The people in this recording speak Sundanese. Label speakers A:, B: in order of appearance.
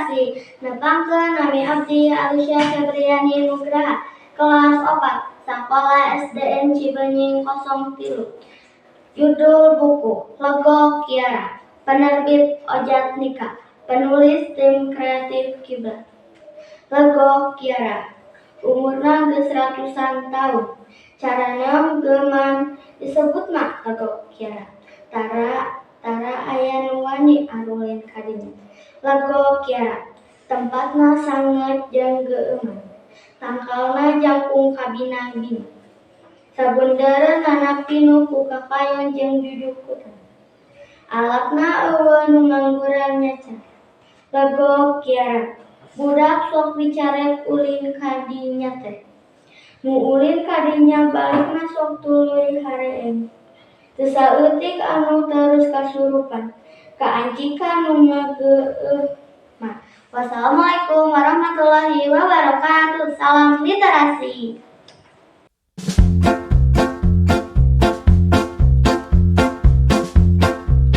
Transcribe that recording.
A: Literasi. Nepangkeun, nami abdi Alisya Febriani Nugraha, kelas 4 Sakola SDN Cibeunying 03. Judul buku Legok Kiara, penerbit Ojat Nika, penulis tim kreatif Kiblat. Legok Kiara umurna geus ratusan tahun, carana geuman disebutna Legok Kiara. Tara tara aya nu wani arulin ka dinya. Legok Kiara tempatna sanget jeung geueuman, tangkalna jangkung kabina-bina, sabundeureunnana pinuh ku kakayon jeung jujukutan, alakna euweuh nu ngangguran nyacan. Legok Kiara budak sok dicarek ulin ka dinya teh, nu ulin ka dinya balikna sok tuluy hareeng. Teu saeutik anu terus kasurupan, kaancikan nu ngageueuh mah. Wassalamualaikum warahmatullahi wabarakatuh. Salam literasi.